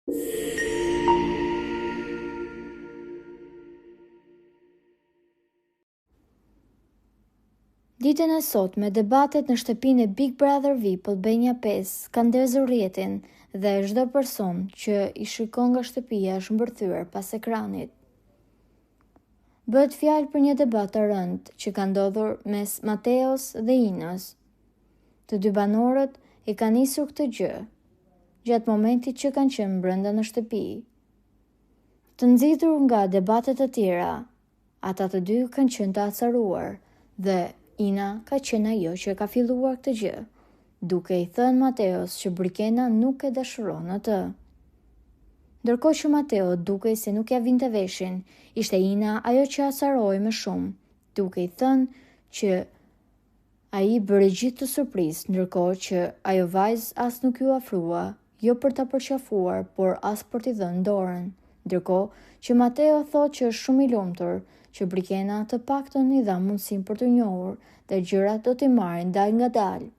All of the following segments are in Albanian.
Ditën e sotme, debatet në shtëpinë e Big Brother VIP Albania 5 kanë ndezur rrjetin dhe çdo person që i shikon nga shtëpia është mbërthyer pas ekranit. Bëhet fjalë për një debat të rëndë që ka ndodhur mes Mateos dhe Inës. Të dy banorët e kanë nisur këtë gjë gjatë momentit që kanë qenë brenda në shtëpi. Të nxitur nga debate të tjera, ata të dy kanë qenë të acaruar dhe Ina ka qenë ajo që e ka filluar këtë gjë, duke i thënë Mateos që Brikena nuk e dashuron atë. Ndërkohë që Mateo dukej se nuk ia vinte veshin, ishte Ina ajo që acarohej më shumë, duke i thënë që Ai bëri gjithë këtë surprizë, ndërkohë që ajo vajzë as nuk iu afrua, jo për ta përqafuar, por as për t'i dhënë dorën. Ndërkohë që Mateo thotë që është shumë i lumtur, që Brikena të paktën i dha mundësinë për t'u njohur dhe gjërat do t'i marrin dalëngadalë.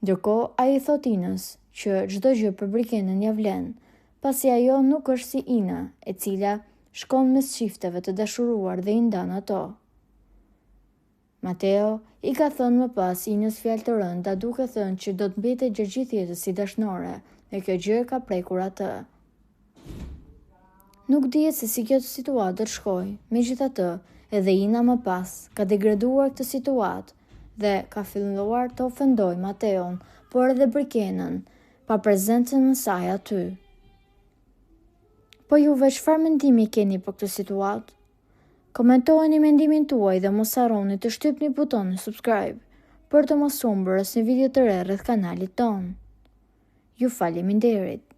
Ndërkohë, ai i thotë Inës që çdo gjë për Brikenën ia vlen, pasi ajo nuk është si Ina, e cila shkon mes çifteve të dashuruar dhe i ndan ato. Mateo i ka thënë më pas Inës fjalë të rënda duke thënë që do të mbetet gjatë gjithë jetës si dashnore dhe kjo gjë e ka prekur atë. Nuk dihet se si kjo situatë do të shkojë, megjithatë edhe Ina më pas ka degraduar këtë situatë dhe ka filluar të ofendojë Mateon, por edhe Brikenën, pa prezencën e saj aty. Po juve çfarë mendimi keni për këtë situatë? Komentojeni mendimin tuaj dhe mos harroni të shtypni butonin subscribe për të mos humbur asnjë video të re rreth kanalit tonë. Ju faleminderit!